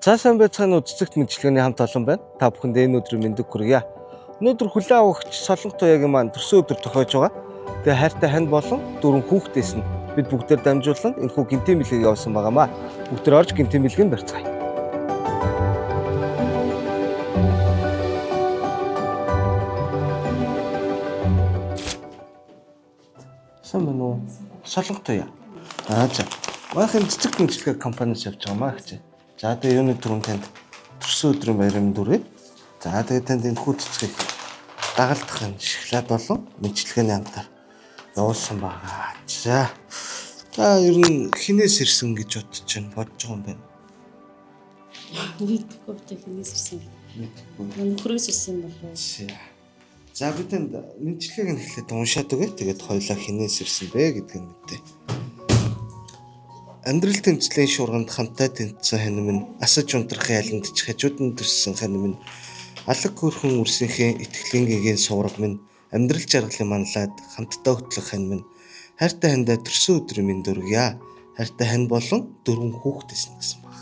За сайн байцгаана уу, цэцэгт мэндчилгээний хамт олон байна. Та бүхэнд энэ өдрийн мэндийг хүргье. Өнөөдөр хүлээн авагч Солонгот туяагийн маань төрсөн өдөр тохиож байгаа. Тэгээ хайртай хань болон дөрвөн хүүхдээс нь бид бүгдээр дамжуулан энэхүү гинтийн бэлгийг явуулсан байгаамаа. Бүгдээр орж гинтийн бэлгийг барьцгаая. Сайн байна уу? Солонгот туяа. Аа за. Манайхын цэцэгт мэндчилгээ компаниас явж байгаа маа гэж. За тэгээ юуны түрүүн танд төрсөн өдрийн баярын мэнд хүргэе. За тэгээ танд энэ хүү цэцгийг дагалдах юм шоколад болон мэндчилгээний амтаар явуулсан байгаа. За. Та ер нь хинээс ирсэн гэж бодож байна? Бодож байгаа юм байна. Мэдхгүй би хинээс ирсэн. Мэдгүй. Нөхрөөс ирсэн болов уу? За. За би танд мэндчилгээг нь эхлээд уншаад өгье. Тэгээд хоёлаа хинээс ирсэн бэ гэдгийг мэдээ. Амьдрал тэмцлийн шуурганд хамтаа тэнцсэн хань минь асаж унтрахын алинд ч хажууд нь төссөн хань минь алаг хөрхөн үрсийнхээ итгэлийн гэгээн сувраг минь амьдрал жаргалын манлаад хамтдаа хөтлөх хань минь хайртай хандаа төрсөн өдрийн минь дөргийа. Хайртай хань болон дөрвөн хүүхдээс нь гэсэн баг.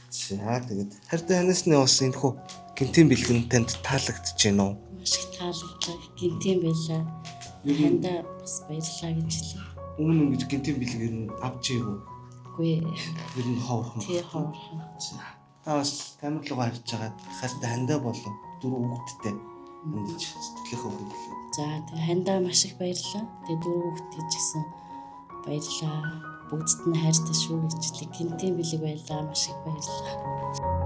За тэгээд хайртай ханаас нь явуулсан энэ хүү гинтийн бэлгэн танд таалагдж байна уу? Маш их таалагдлаа. Гинтийн байлаа. Хандаа бас баярлалаа гэж хэлээ. Өмнө ингэж гинтийн бэлэг ер нь авч ийгүү. Үгүй ээ. Ер нь ховорхон. Тий ховорхон. За. Та бас камер руугаа харж байгаа хайртай хандаа болон дөрвөн хүүхэдтэй хандаж сэтгэлийнхээ үгийг хэлээ. За тэгээ хандаа маш их баярлалаа. Тэгээ дөрөв хүүхдээ ч гэсэн баярлалаа. Бүгдд нь хайртай шүү гэж хэлээ. Гинтийн бэлэг байлаа. Маш их баярлалаа.